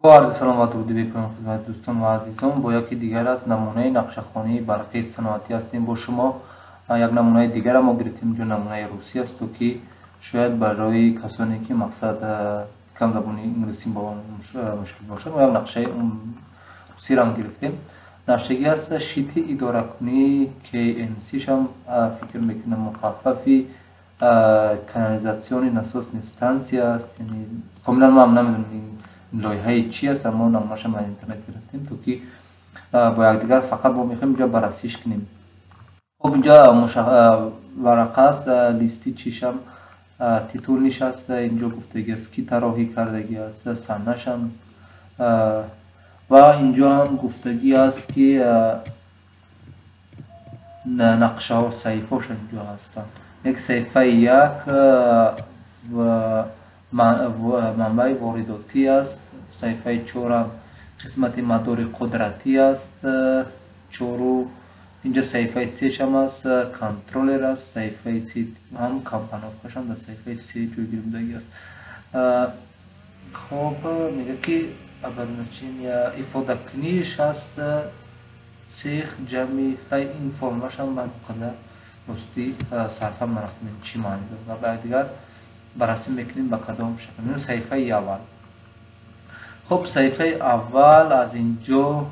Бо арзи салом ва дуруди бепоён хидмати дӯстон ва азизон, бо яке дигар аз намунаи нақшахонии барқии саноатӣ ҳастем бо шумо. Як намунаи дигара мо гирифтем, инҷо намунаи русӣ аст, то ки шояд барои касоне ки мақсад кам забони инглисӣ бо мушкил бошад, мо як нақшаи русиро ҳам гирифтем. Нақшагӣ аст щити идоракунии КНС, шам фикр мекунам мухаффафи канализационный насосный станция аст. Яъне комилан ман намедонам лоиҳаи чи аст, аммо намунаашам аз интернет гирифтем, то ки бо якдигар фақат мо мехоҳем инҷо баррасиш кунем. Хоб, инҷо варақа аст, листи чишам титульныйш аст, инҷо гуфтагӣ аст, ки тароҳӣ кардагӣ аст, санашам, ва инҷо ҳам гуфтагӣ аст, ки нақшаҳо, саҳифаҳош инҷо ҳастанд. Як саҳифаи як манбаи воридотӣ аст, саҳифаи чорам қисмати мадори қудратӣ аст, чору инҷа саҳифаи сешам аст, контроллер аст, саҳифаи се ҳам компоновкашам дар саҳифаи се ҷойгир будагӣ аст. Хоб, мегӯяд, ки обозначение ифодакуниш аст, цех ҷамъи хай ин формулашам ба қадар ростӣ сарфам нарафтем, чӣ маъни дорад, ва ба якдигар баррасӣ мекунем ба кадом шакл. Саҳифаи аввал. Хуб, саҳифаи аввал аз инҷо,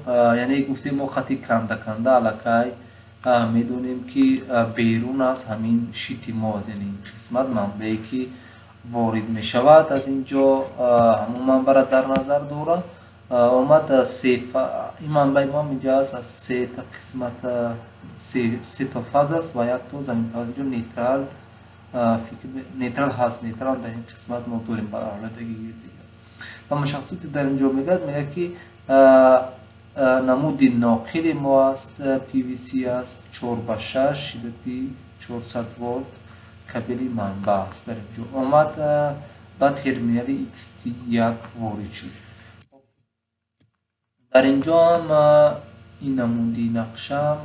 яъне гуфтем, мо хати канда канда аллакай медонем, ки берун аз ҳамин щити мо, яъне ин қисмат манбае ки ворид мешавад, аз инҷо ҳамон манбаъра дар назар дорад. Омад ин манбаи мо инҷо аст, аз сета қисмат, сето фаз аст ва якто заминпайваст. Инҷо нейтрал, фикр, нейтрал ҳаст, нейтрал дар ин қисмат мо дорем ба ҳолатаги гирифтагӣ. Ва мушаххасоте дар инҷо мегӯяд, ки намуди ноқили мо аст, PVC аст, 4 ба 6, шиддати 400 волт, кабели манбаъ аст. Дар инҷо омад, ба терминали XT1 ворид шуд. Дар инҷо ҳам ин намуди нақшаам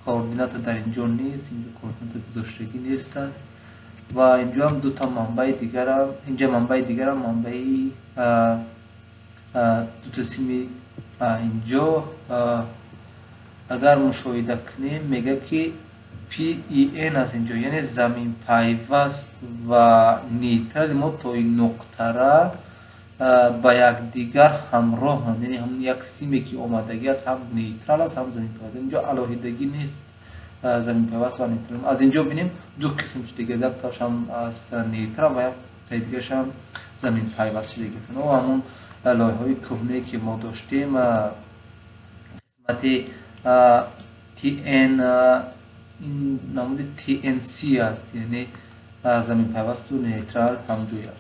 координата дар инҷо нест, инҷо координата гузоштагӣ нестад. Ва инҷо ҳам дута манбаи дигарам, инҷа манбаи дигарам, манбаи дута сими. Инҷо агар мушоҳида кунем, мегӯяд, ки PEN аст инҷо, яъне заминпайваст ва нейтрали мо то ин нуқтара ба якдигар ҳамроҳанд, яъне ҳамн як симе ки омадагӣ аст, ҳам нейтрал аст, ҳам заминпайваст. Инҷо алоҳидагӣ нест заминпайваст ва нейтрал. Аз инҷо бинем, ду қисм шудагӣ, якташам аст нейтрал ва яктаи дигарашам заминпайваст шудагӣ аст. Ҳамон лоиҳаҳои кӯҳнае ки мо доштем, қисмати TN, ин намуди TNC аст, яъне заминпайвасту нейтрал ҳамҷоя.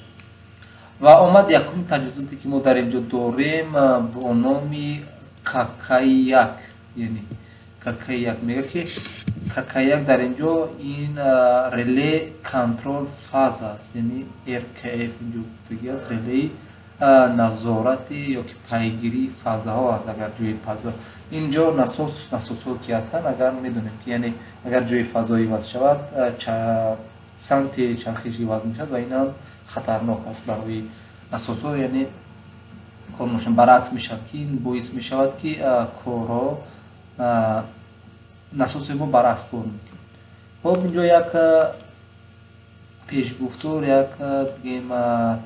Ва омад якуми таҷҳизоте ки мо дар инҷо дорем бо номи КК1, яъне КК1. Мегӯяд, ки КК1 дар инҷо ин реле контроль фаз аст, яъне РКФ инҷо гуфтагӣ аст, релеи назорати ёки пайгирии фазаҳо аст. Агар ҷои фазо инҷо насосҳо ки ҳастанд, агар медонем, ки яъне агар ҷои фазо иваз шавад, самти чархиш иваз мешавад ва ин ҳам хатарнок аст барои насосҳо, яъне кор баръакс мешавад, ки ин боис мешавад, ки корҳо насоси мо баръакс кор мекунад. Хоб, инҷо як пешгуфтор, як бигем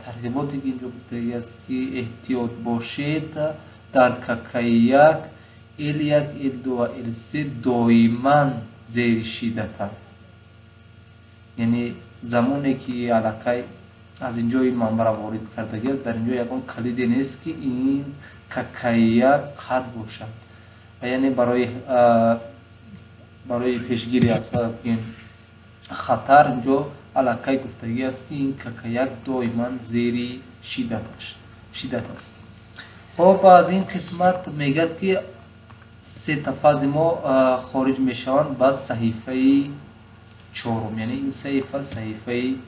тарғиботе ки инҷо гуфтагӣ аст, ки эҳтиёт бошед, дар КК1 Л1, Л2 ва Л3 доиман зери шиддатанд. Яъне замоне ки аллакай аз инҷо ин манбаъра ворид кардагӣ аст, дар инҷо ягон калиде нест, ки ин КК1 қатъ бошад. Яъне барои пешгирӣ аз бигем хатар инҷо аллакай гуфтагӣ аст, ки ин КК1 доиман зери шиддат аст. Хоб, аз ин қисмат мегӯяд, ки сета фази мо хориҷ мешаванд ба саҳифаи чорум, яъне ин саҳифа саҳифаи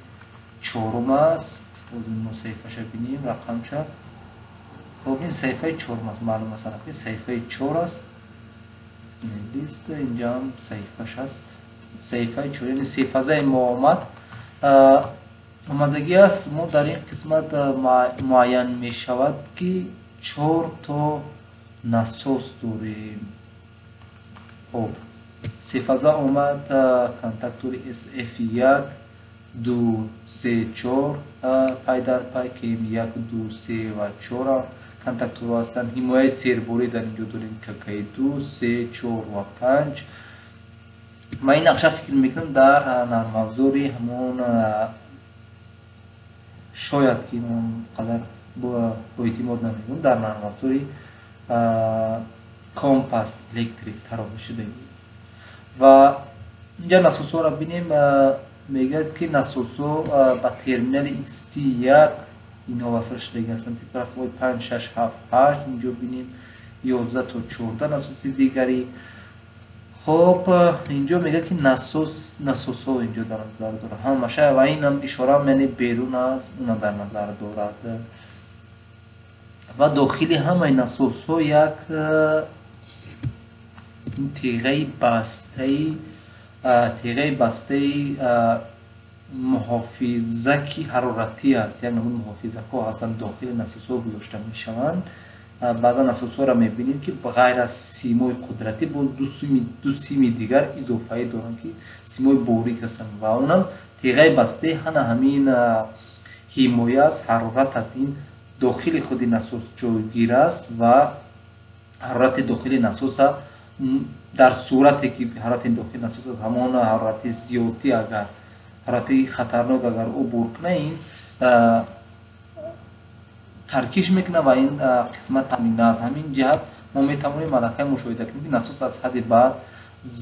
чорум аст. Боз мо саҳифаша бинем, рақамша. Хоб, ин саҳифаи чорум аст, маълум аст, ки саҳифаи чор аст лист, инҷаам саҳифаш аст, саҳифаи чор, яъне се фазаи мо омад. Омадагӣ аст, мо дар ин қисмат муайян мешавад, ки чор то насос дорем. Хоб, сефаза омад, контактори SF1, 2, 3, 4 пай дар пай, КМ1, 2, 3 ва 4 контакторҳо ҳастанд. Ҳимояи серборӣ дар инҷо дорем КК2, 3, 4 ва 5. Ма ин нақша фикр мекунам дар нармафзори ҳамон, шояд ки он қадар бо эътимод намегӯям, дар нармафзори Компас Электрик тароҳӣ шудагӣ аст. Ва инҷа насосҳоро бинем, мегӯяд, ки насосҳо ба терминали XT1 инҳо васл шудагӣ ҳастанд, тибқи рафтҳои 5, 6, 7, 8. Инҷо бинем, 11 то 14 насоси дигари. Хоб, инҷо мегӯяд, ки насосҳо инҷо дар назар дорад ҳамаша, ва инам ишора, яъне берун аз уна дар назар дорад. Ва дохили ҳамаи насосҳо як теғаи бастаи муҳофизаки ҳароратӣ аст. Як намуд муҳофизакҳо ҳастанд, дохили насосҳо гузошта мешаванд. Баъзан насосҳоро мебинем, ки ғайр аз симои қудратӣ боз ду сими дигар изофаӣ доранд, ки симои борик ҳастанд, ва онам теғаи бастаи ҳана ҳамин ҳимоя аст, ҳарорат аст. Ин дохили худи насос ҷойгир аст ва ҳарорати дохили насоса, дар сурате ки ҳарорати дохили насос аз ҳамон ҳарорати зиёдтӣ, агар ҳарорати хатарнок агар убур кунад, ин таркиш мекунад ва ин қисмат. Аз ҳамин ҷиҳат мо метавонем аллакай мушоҳида кунем, ки насос аз ҳадди баъд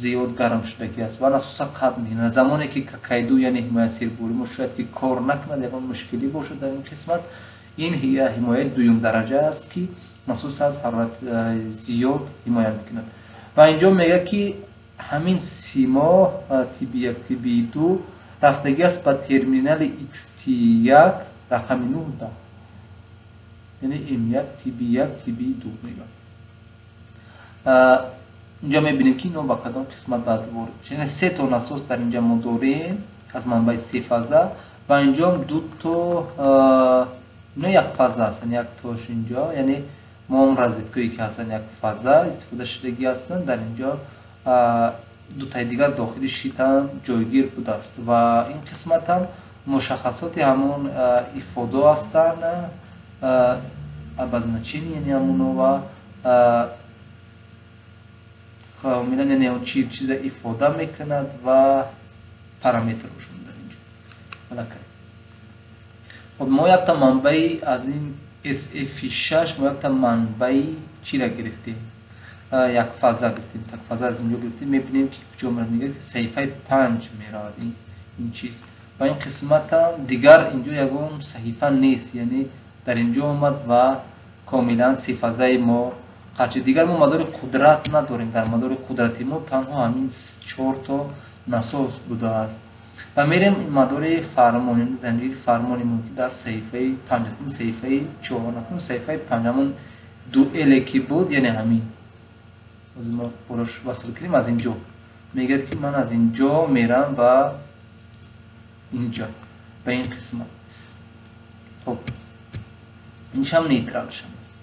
зиёд гарм шудагӣ аст ва насоса қатъ мекунад. Замоне ки КК2, яъне ҳимояи серборӣ мо шояд ки кор накунад, ягон мушкилӣ бошад дар ин қисмат, ин ҳимояи дуюм дараҷа аст, ки насос аз ҳарорат зиёд ҳимоя мекунад. Ва инҷо мегӯяд, ки ҳамин симо TB1, TB2 рафтагӣ аст ба терминали XT1 рақами 9, яъне M1, TB1, TB2 мегӯяд. Инҷо мебинем, ки ино ба кадом қисмат баъд ворид, яъне се то насос дар инҷа мо дорем аз манбаи сефаза, ва инҷо ду то ино якфаза ҳастанд, як тош инҷо, яъне мо он розеткое ки ҳастанд, як фаза истифода шудагӣ ҳастанд. Дар инҷо дутаи дигар дохили щитам ҷойгир будааст ва ин қисматам мушаххасоти ҳамон ифодо ҳастанд, обозначение, яъне ҳамоно ва комилан, яъне он чи чиза ифода мекунад ва параметрҳошон дар инҷо аллакай. Хоб, мо якта манбаи аз ин SF6, мо якта манбаи чира гирифтем? Як фаза гирифтем, так фаза аз инҷо гирифтем. Мебинем, ки куҷо меравад. Мегӯяд, ки саҳифаи 5 меравад ин чиз ва ин қисматам дигар инҷо ягон саҳифа нест, яъне дар инҷо омад ва комилан сефазаи мо қатъ. Дигар мо мадори қудрат надорем. Дар мадори қудрати мо танҳо ҳамин чорто насос будааст ва мерем мадори фармон, яъне занҷири фармони мо, ки дар саҳифаи 5 аст. Ин саҳифаи 4 накун, саҳифаи 5, ҳамон дуэле ки буд, яъне ҳамин ҳозир мо борош васл кунем. Аз инҷо мегӯяд, ки ман аз инҷо мерам ба инҷо, ба ин қисмат. Хоб, иншам нейтралшам аст.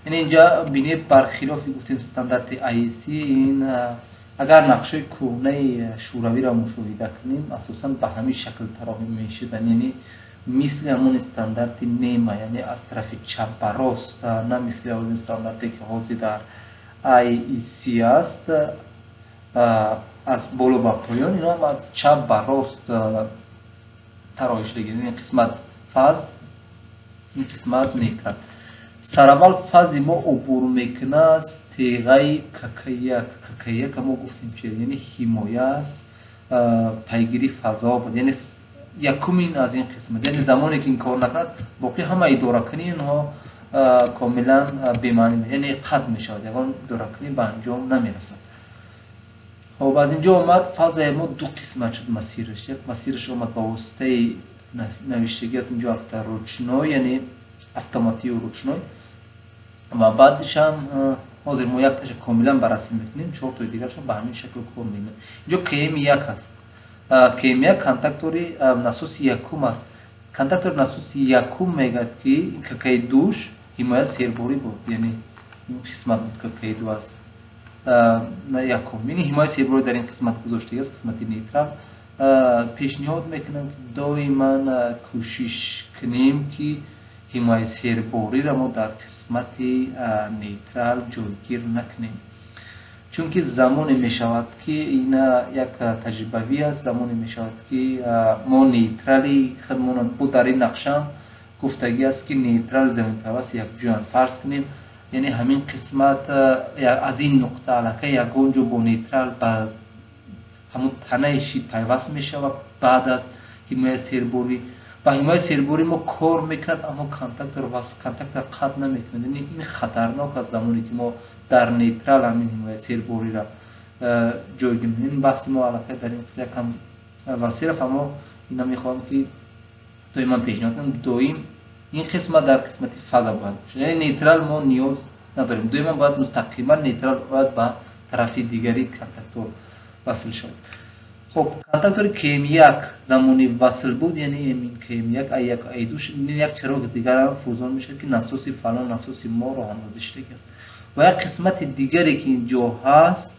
Яъне инҷа бинед, бархилофи гуфтем стандарти IEC, ин агар нақшаи кӯҳнаи шӯравиро мушоҳида кунем, асосан ба ҳамин шакл тароҳӣ мешуданд, яъне мисли ҳамон стандарти НЕМА, яъне аз тарафи чап ба рост, на мисли ҳозир стандарте, ки ҳозир дар IEC аст, аз боло ба поён. Ино ҳам аз чап ба рост тароҳӣ шудагӣ. Ин қисмат фаз, ин қисмат нейтрал. Сараввал фази мо убур мекунад аз теғаи КК1. КК1 мо гуфтем чи, яъне ҳимоя аст, пайгири фазо буд, яъне якумин аз ин қисмат, яъне замоне ки ин кор накунад, боқӣ ҳама идоракунии инҳо комилан бемаънӣ, яъне қатъ мешавад, ягон идоракунӣ ба анҷом намерасад. Хоб, аз инҷо омад фазаи мо ду қисмат шуд масираш. Як масираш омад ба воситаи навиштагӣ аз инҷо авторучной, яъне автоматию ручной, ва баъдишам ҳозир мо якташа комилан баррасӣ мекунем, чортои дигарашам ба ҳамин шакл кор мекунем. Инҷо КМ1 аст. КМ1 контактори насоси якум аст. Контактори насоси якум мегӯяд, ки ККи душ ҳимоя серборӣ буд, яъне ин қисмат буд, ККи ду аст якум. Яъне ҳимояи серборӣ дар ин қисмат гузоштагӣ аст, қисмати нейтрал. Пешниҳод мекунам, ки доиман кӯшиш кунем, ки ҳимояи сербориро мо дар қисмати нейтрал ҷойгир накунем, чунки замоне мешавад, ки ин як таҷрибавӣ аст, замоне мешавад, ки мо нейтрали худмон бо дар ин нақшаам гуфтагӣ аст, ки нейтрал заминпайваст якҷоянд. Фарз кунем, яъне ҳамин қисмат аз ин нуқта аллакай ягон ҷо бо нейтрал ба ҳамон танаи щит пайваст мешавад. Баъд аз ҳимояи серборӣ ба ҳимояи серборӣ мо кор мекунад, аммо контактор қатъ намекунад. Яъне ин хатарнок аст, замоне ки мо дар нейтрал ҳамин ҳимояи сербориро ҷойгир мекунем. Ин баҳси мо аллакай дар ин қисм якам васеъ рафт, аммо ина мехоҳам, ки доиман пешниҳод кунам, доим ин қисмат дар қисмати фаза бояд бошад, яъне нейтрал мо ниёз надорем, доиман бояд мустақиман нейтрал бояд ба тарафи дигари контактор васл шавад. Хоб, контактори КМ1 замони васл буд, яъне ин КМ1 А1 А2, як чироғи дигарам фурӯзон мешавад, ки насоси фалон насоси мо роҳандозӣ шудагӣ аст. Ва як қисмати дигаре, ки инҷо ҳаст,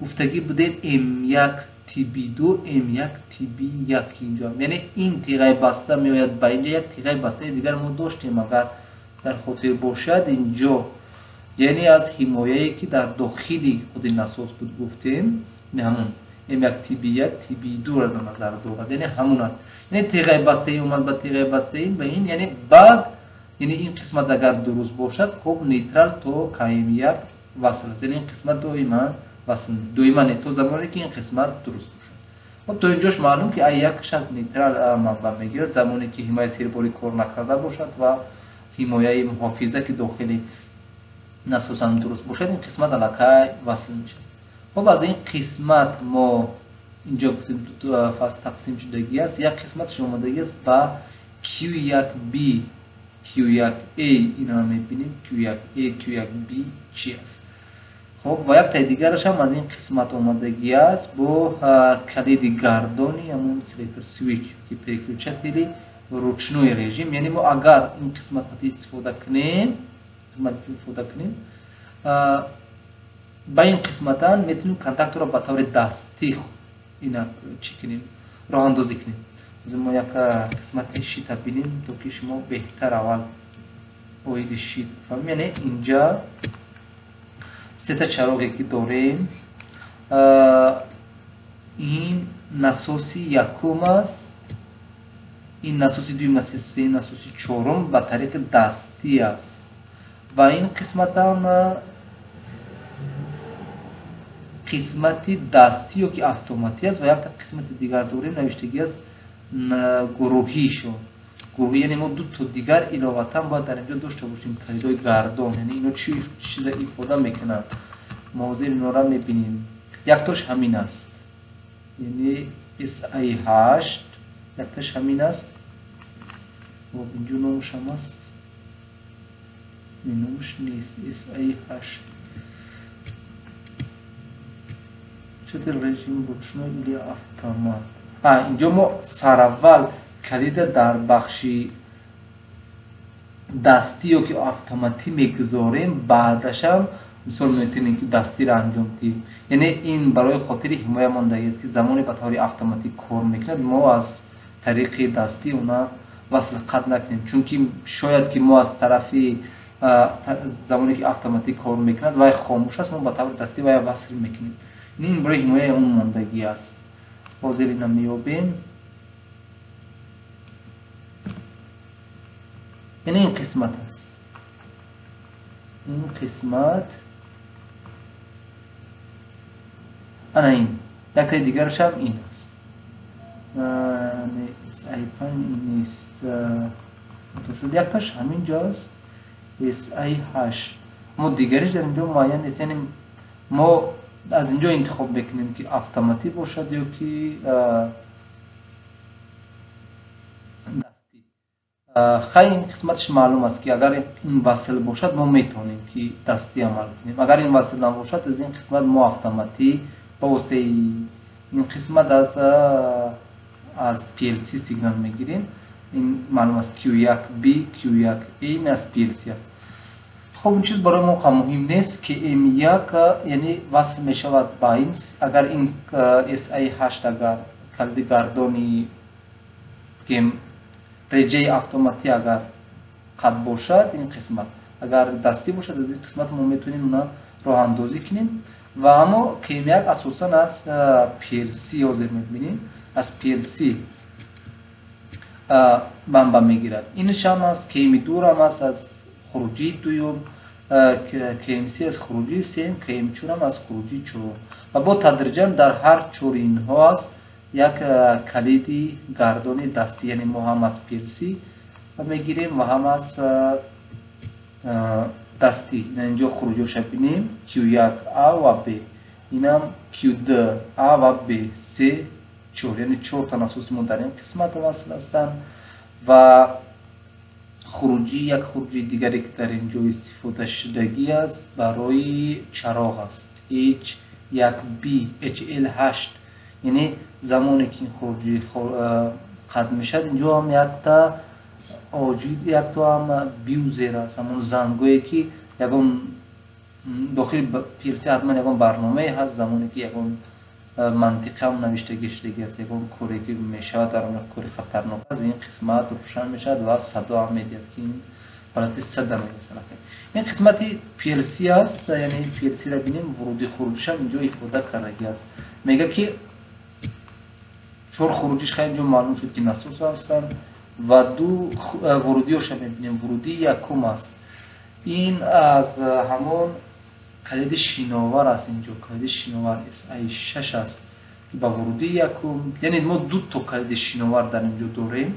гуфтагӣ будем М1 ТБ2, М1 ТБ1 инҷо, яъне ин тиғаи баста меояд ба инҷо. Як тиғаи бастаи дигар мо доштем, агар дар хотир бошад, инҷо, яъне аз ҳимояе, ки дар дохили худи насос буд, гуфтем, ҳамон М1 ТБ1 ТБ2 ро дар назар дорад, яъне ҳамон аст. Яъне тиғаи бастаи омад ба тиғаи бастаи ба ин, яъне баъд, яъне ин қисмат агар дуруст бошад, хоб, нейтрал то КМ1 васл аст, яъне ин қисмат доиман васл, доиман не, то замоне ки ин қисмат дуруст бошад. Хоб, то инҷош маълум, ки А1 аз нейтрал манбаъ мегирад, замоне ки ҳимояи серборӣ кор накарда бошад ва ҳимояи муҳофиза, ки дохили насосам дуруст бошад, ин қисмат аллакай васл мешавад. Хоб, аз ин қисмат мо инҷо гуфтем, ду фаз тақсим шудагӣ аст. Як қисматш омадагӣ аст ба Q1B, Q1A. Инро мебинем, Q1A, Q1B чи аст. Хоб, ва яктаи дигараш ҳам аз ин қисмат омадагӣ аст бо калиди гардони ҳамон селектор свич, ки переключатели ручной режим, яъне мо агар ин қисмат қати истифода кунем, қисмат истифода кунем, ба ин қисматан метавонем контакторро ба таври дастӣ ина чӣ кунем, роҳандозӣ кунем. Ҳозир мо як қисмати щита бинем, то ки шумо беҳтар аввал оиди щит фаҳмем. Яъне инҷа сета чароғе, ки дорем, ин насоси якум аст, ин насоси дуюм, насоси сеюм, насоси чорум ба тариқи дастӣ аст ва ин қисматам қисмати дастӣ ё ки автоматӣ аст. Ва якта қисмати дигар дорем, навиштагӣ аст гурӯҳишон, гурӯҳӣ, яъне мо дуто дигар иловатан бояд дар инҷо дошта бошем, калидҳои гардон. Яъне ино чӣ чиза ифода мекунанд, мо ҳозир инора мебинем. Яктош ҳамин аст, яъне SI8, якташ ҳамин аст. Хоб, инҷо номаш ҳам аст, номаш нест, SI8. Что режим ручной или автомат? Инҷо мо сараввал калида дар бахши дастӣ ё ки автоматӣ мегузорем, баъдашам мисол метавонем, ки дастиро анҷом диҳем. Яъне ин барои хотири ҳимоя мондагиаст, ки замоне ба таври автоматӣ кор мекунад, мо аз тариқи дастӣ она васл қатъ накунем, чунки шояд ки мо аз тарафи замоне ки автоматӣ кор мекунад, вай хомӯш аст, мо ба таври дастӣ вая васл мекунем. Ин барои ҳимояи он мондагӣ аст. Ҳозир ина меёбем. Яъне ин қисмат аст, ин қисмат, ана ин яктаи дигарашам ин аст. SI5 нест, якташ ҳамин ҷо аст, SI8. Мо дигариш дар инҷо муайян нест, яъне мо аз инҷо интихоб мекунем, ки автоматӣ бошад ё ки дастӣ. Хай, ин қисматаш маълум аст, ки агар ин васл бошад, мо метавонем, ки дастӣ амал кунем. Агар ин васл набошад, аз ин қисмат мо автоматӣ ба воситаи ин қисмат аз PLC сигнал мегирем. Ин маълум аст Q1B, Q1A ин аз PLC аст. Хоб, ин чиз барои мо муҳим нест, ки M1 яъне васл мешавад ба ин, агар ин SA8 агар калиди гардони реҷаи автоматӣ агар қад бошад, ин қисмат агар дастӣ бошад, аз ин қисмат мо метавонем уна роҳандозӣ кунем. Ва аммо KM1 асосан аз PLC ҳозир мебинем, аз PLC манба мегирад. Инаш ҳам аст, KM2 ҳам аст аз хуруҷии дуюм, KM3 аз хуруҷии сеюм, KM4 ҳам аз хуруҷии чорум. Ва бо тадриҷан дар ҳар чори инҳо аст як калиди гардони дастӣ, яъне мо ҳам аз PLC мегирем ва ҳам аз дастӣ. Инҷо хуруҷиҳоша бинем, Q1 A ва B, инам Q2 A ва B, C, 4, яъне 4 та насоси мо дар ин қисмат васл ҳастанд. Ва хуруҷӣ, як хуруҷии дигаре ки дар инҷо истифода шудагӣ аст барои чароғ аст, H1B, HL8, яъне замоне ки ин хуруҷӣ қад мешавад, инҷо ҳам якта оҷид, якто ҳам бюзер аст, ҳамон зангое ки ягон дохили PLC ҳатман ягон барномае ҳаст, замоне ки ягон мантиқа ҳам навиштагӣ шудагӣ аст, ягон коре ки мешавад дар он кори хатарнок аст, ин қисмат рӯшан мешавад ва садо ҳам медиҳад, ки ин ҳолати сада мерасонад. Ин қисмати PLC аст, яъне PLC-ро бинем, вуруди хуруҷиш ҳам инҷо ифода кардагӣ аст. Мегӯяд ки чор хуруҷиш хеле инҷо маълум шуд ки насос ҳастанд ва ду вурудиҳоша мебинем. Вурудии якум аст, ин аз ҳамон калиди шиновар аст, инҷо калиди шиновар SA6 аст ки ба вурудии якум, яъне мо ду то калиди шиновар дар инҷо дорем,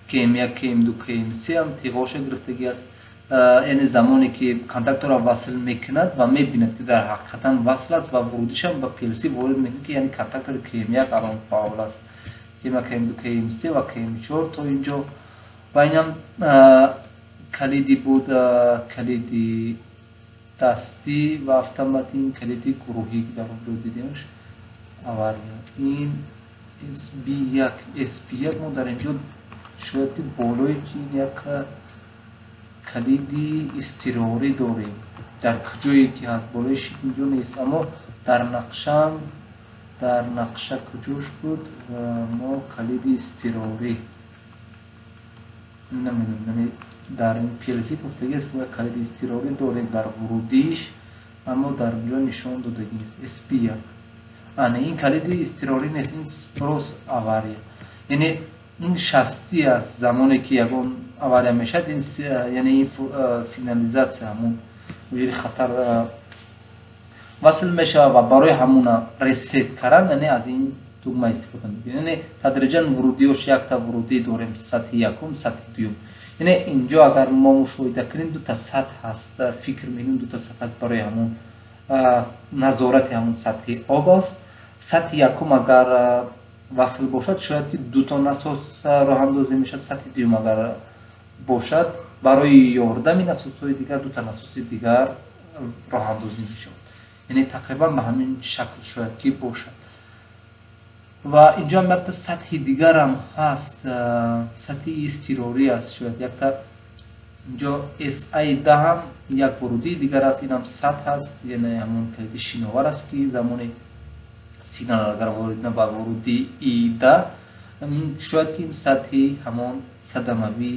KM1, KM2, KM3 ҳам теғоша гирифтагӣ аст. Яъне замоне ки контакторро васл мекунад ва мебинад ки дар ҳақиқатан васл аст ва вурудишам ба PLC ворид мекунад, ки яъне контактори KM1 алон фаъол аст, KM1, KM2, KM3 ва KM4 то инҷо. Ва инам калиди буд, калиди дастӣ ва автоматӣ, ин калиди гурӯҳӣ ки дар онҷо дидемш авария. Ин SB1, SB1 мо дар инҷо шояд ки болои ин як калиди изтирорӣ дорем, дар куҷое ки ҳаст болои шит инҷо нест, аммо дар нақшаам, дар нақша куҷош буд мо калиди изтирорӣ намедонем, дар ин PLC гуфтагӣ аст мо як калиди изтирорӣ дорем дар вурудиш, аммо дар инҷо нишон додагӣ нест. SP1, ана ин калиди изтирорӣ нест, ин спрос авария, яъне ин шастӣ аст, замоне ки ягон авария мешавад, ин яъне ин сигнализатсия ҳамон ҷири хатар васл мешавад ва барои ҳамуна ресет кардан, яъне аз ин тугма истифода мекунем. Яъне тадриҷан вурудиёш якта вурудӣ дорем, сатҳи якум, сатҳи дуюм. Яъне инҷо агар мо мушоҳида кунем, дута сатҳ ҳаст, фикр мекунем дута сатҳ ҳаст барои ҳамон назорати ҳамон сатҳи об аст. Сатҳи якум агар васл бошад, шояд ки дуто насос роҳандозӣ мешавад, сатҳи дуюм агар бошад, барои ёрдами насосҳои дигар дута насоси дигар роҳандозӣ мешавад. Яъне тақрибан ба ҳамин шакл шояд ки бошад. Ва инҷо ҳам якта сатҳи дигарам ҳаст, сатҳи изтирорӣ аст, шояд якта инҷо SA10 ҳам як вурудии дигар аст, инам сатҳ аст, яъне ҳамон калиди шиновар аст ки замони сигнал агар ворид ба вурудии И10, шояд ки ин сатҳи ҳамон садамавӣ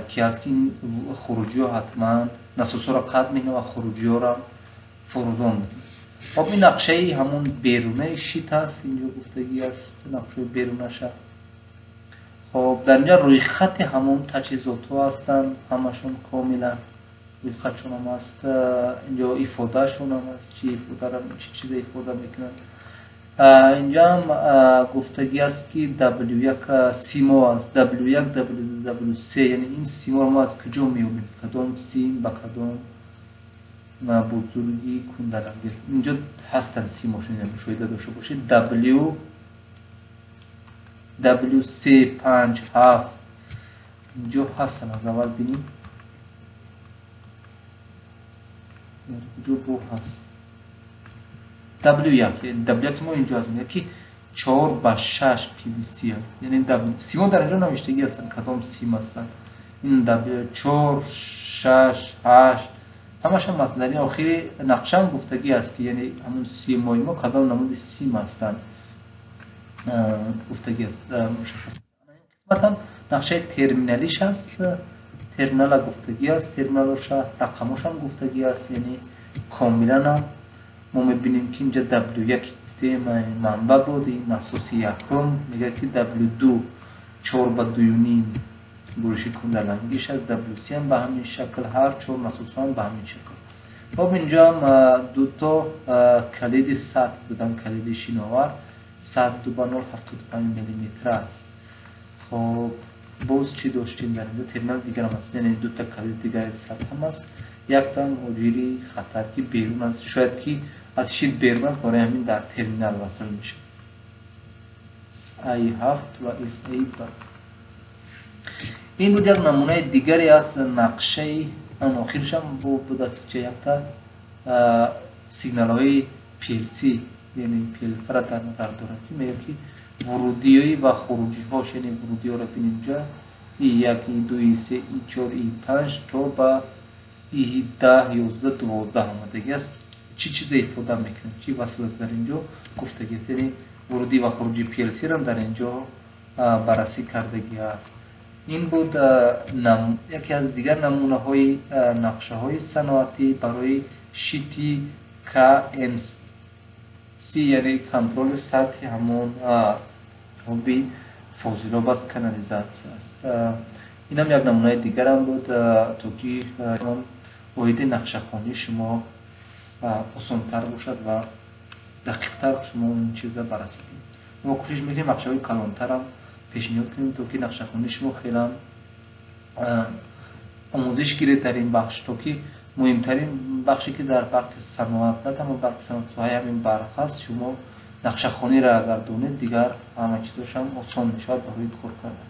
ки аст, ки ин хуруҷиҳо ҳатман насосҳоро қатъ мекунад ва хуруҷиҳоро фурӯзон мекунад. Хоб, ин нақшаи ҳамон берунаи щит аст, инҷо гуфтагӣ аст нақшаи берунаша. Хоб, дар инҷо рӯйхати ҳамон таҷҳизотҳо ҳастанд, ҳамашон комилан рӯйхатшон ҳам аст, инҷо ифодаашон ҳам аст, чи ифодаро, чи чиза ифода мекунанд. Инҷо ҳам гуфтагӣ аст ки W1 симо аст, W1, W2, W3, яъне ин симоро мо аз куҷо меёбем, кадом сим ба кадом бузурги кундаранг аст. Инҷо ҳастанд симошон, мушоҳида дошта бошед, W, W3, 5, 7 инҷо ҳастанд. Аз аввал бинем дар куҷо бо ҳаст. W1, W1 мо инҷо аст, мегӯяд ки 4 ба 6 PVC аст. Яъне симо дар инҷо навиштагӣ ҳастанд, кадом сим ҳастанд. Ин 4, 6, 8 ҳамашам аст. Дар ин охири нақшаам гуфтагӣ аст, ки яъне ҳамун симои мо кадом намуди сим ҳастанд, гуфтагӣ аст, мушаххас. Қисматам нақшаи терминалиш аст. Терминала гуфтагӣ аст, терминалоша рақамошам гуфтагӣ аст. Яъне комилан мо мебинем, ки инҷа W1 гуфтем, манба буд, ин насоси якум. Мегӯяд, ки W2 4 ба 2.5 буриши кундалангиш аст, W3 ҳам ба ҳамин шакл, ҳар чор насосҳоам ба ҳамин шакл. Хоб, инҷоам дуто калиди сатҳ будан, калиди шиновар сатҳ 2 ба 0,75 миллиметр аст. Хоб, боз чӣ доштем дар инҷо? Терминал дигарам аст, яъне дута калиди дигари сатҳ ҳам аст, яктам ҳуҷири хатар, ки берун аст, шояд ки аз щит берун аст, барои ҳамин дар терминал васл мешавад. SA7 ва SA2. Ин буд як намунаи дигаре аз нақшаи охиршам буд аст, че якта сигналҳои PLC, яъне PLC-ра дар назар дорад, ки мегӯяд, ки вурудиҳои ва хуруҷиҳош, яъне вурудиҳоро бинем инҷа: И1, И2, И3, И4, И5 то ба И10, 11, 12 омадагӣ аст. Чӣ чизе ифода мекунад, чӣ васл аст, дар инҷо гуфтагӣ аст. Яъне вурудӣ ва хуруҷи PLC-ро дар инҷо баррасӣ кардагӣ аст. Ин буд яке аз дигар намунаҳои нақшаҳои саноатӣ барои щити КМС, яъне контроли сатҳи ҳамон оби фозилоб аст, канализатсия аст. Инам як намунаи дигарам буд, то ки оиди нақшахонии шумо осонтар бошад ва дақиқтар шумо ин чиза баррасӣ кунед. Мо кӯшиш мекунем нақшаҳои калонтарам пешниҳод кунем, то ки нақшахонии шумо хелам омӯзиш гиред дар ин бахш, то ки муҳимтарин бахше, ки дар барқи саноат, на танҳо барқи саноат, соҳаи ҳамин барқ аст, шумо нақшахониро агар донед, дигар ҳама чизошам осон мешавад барои кор кардан.